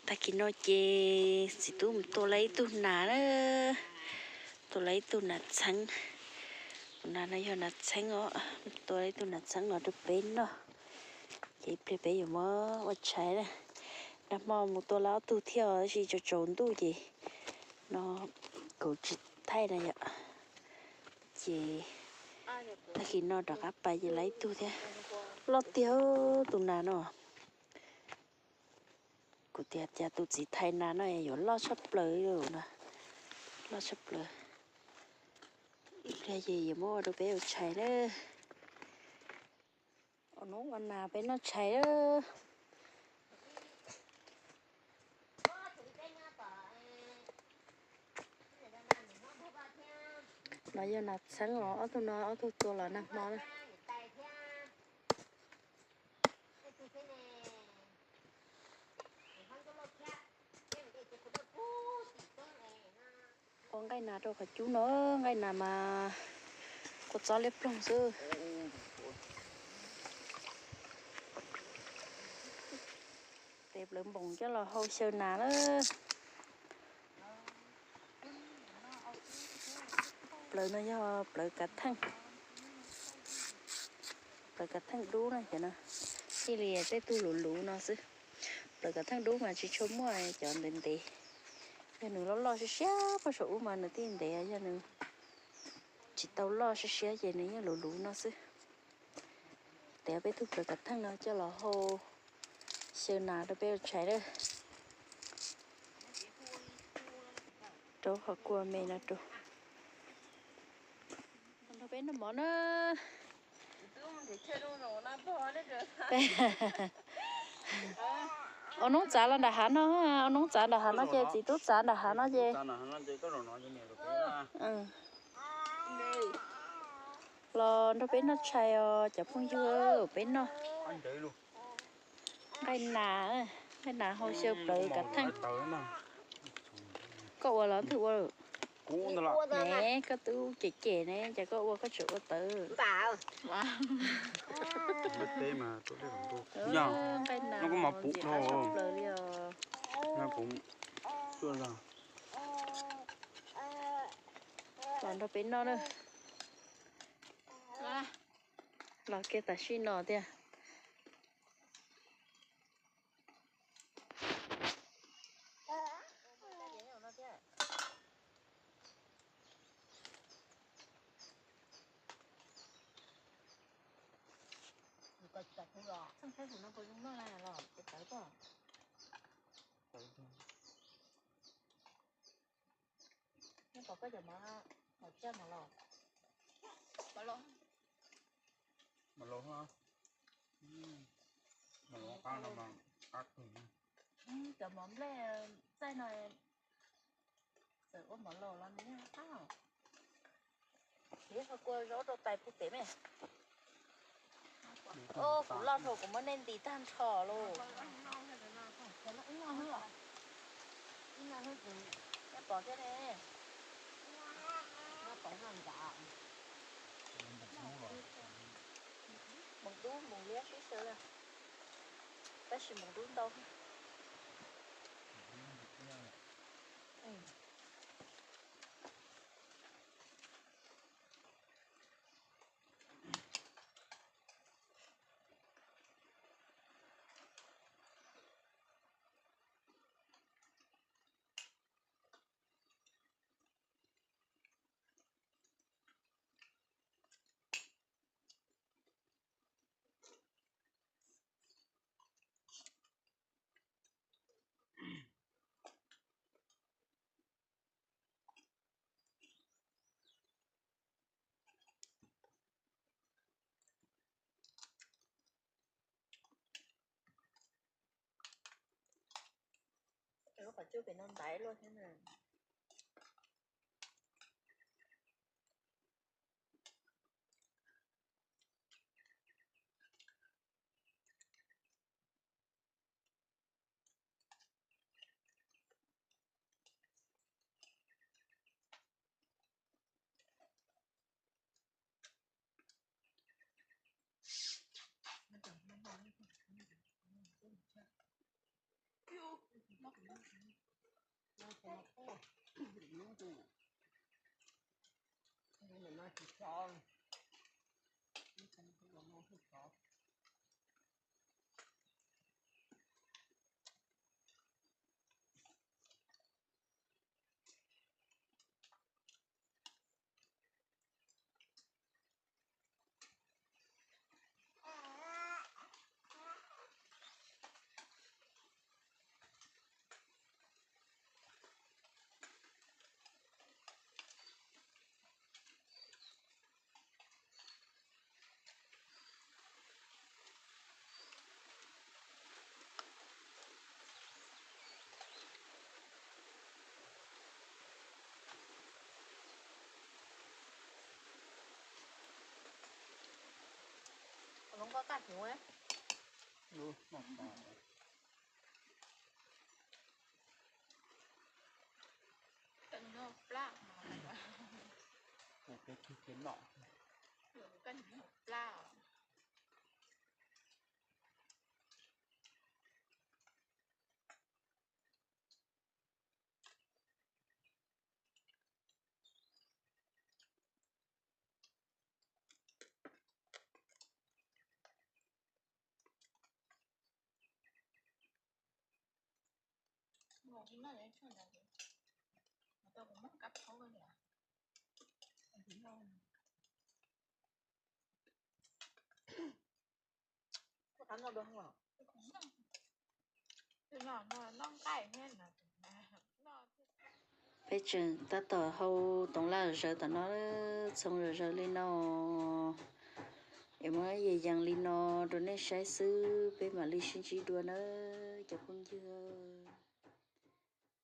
Tag kis no ces txiv tub mus tua lawv ib tug nas na, tua lawv ib tug nas txheeb. Tus nas no yog nas txheeb os, tua lawv ib tug nas txheeb los rau peb noj. Ces ib pliag peb yuav muab ua tshais na. Nag hmo mus tua lawv ob tug thiab tab sis tsaus tsaus ntuj ces no kuv tsis thaij na yom. Ces tag kis no rov qab pais ces lawv ib tug thiab. Loj tiag tus nas no. Kuv tias cas tus txiv thais nas no yuav loj tshaj plaws li no, loj tshaj plaws. Ib pliag ces yuav muab ua rau peb ua tshais na. Ua hnub ua nas peb noj tshais. No yog nas txheeb os, ob tug no ob tug tua los nag hmo na. Ua nqaij nas rau qhov cub no, nqaij nas mas kua txob liab ploog xwb. Tev plawv npoos coj los hau xyaw nas lawm. Plawv no yog plawv kav theej, plawv kav theej dub na, cov no thiaj li tej tug luv luv no xwb. Plawv kav theej dub mas tsis tshua muaj cov ntev ntev, yog nws loj loj siab siab puag saum ub mas nws thiaj ntev, yog nws tsis tau loj siab siab ces nws yeej luv luv no xwb. Tev peb tug plawv kav theej no coj los hau xyaw nas rau peb ua tshais lawm. Rau qhov kua me no rau. Nrog peb noj mov na. Ua noob txav los nram hav no, ua noob txav nram hav no ces txiv tub txav nram hav no ces los nrog peb noj tshais os cov phooj ywg, peb noj nqaij nas, nqaij nas hau xyaw plawv kav theej. Koj ua los twg ua? Ne, koj twb cem cem ne, cas koj ua koj tseem ua tawv. Nqaij nas ntxim qab tshaj plaws li os. Los nrog peb noj na. Los kiag tam sim no tiag. Neb pom koj cov mov, mov tsiaj mov laus. Mov laus, mov laus, mov laus qab no mas qab kawg. Cov mov nplej txaij no txawm ua mov laus los nws yeej qab. Neb ho kua zaub rau tais puag pem me. Kuv loj dhau kuv muab nej ntis tag nrho lauj. Nej pom thiab ne. Npoos dub npoos liab sib xyaw, tab sis npoos dub ntau. Lub qhov cub pem no ntaiv luaj thiab na. Hluas nkauj kaj hnyuv. Kaj hnyuv plab. Kaj hnyuv plab. Peb tseem tab tom hau toov laj zawv tom no, txhoov zawv zawv li no, es muab yees yees li no rau nej saib xwb, peb mam li sib ntsib dua nawb cov phooj ywg.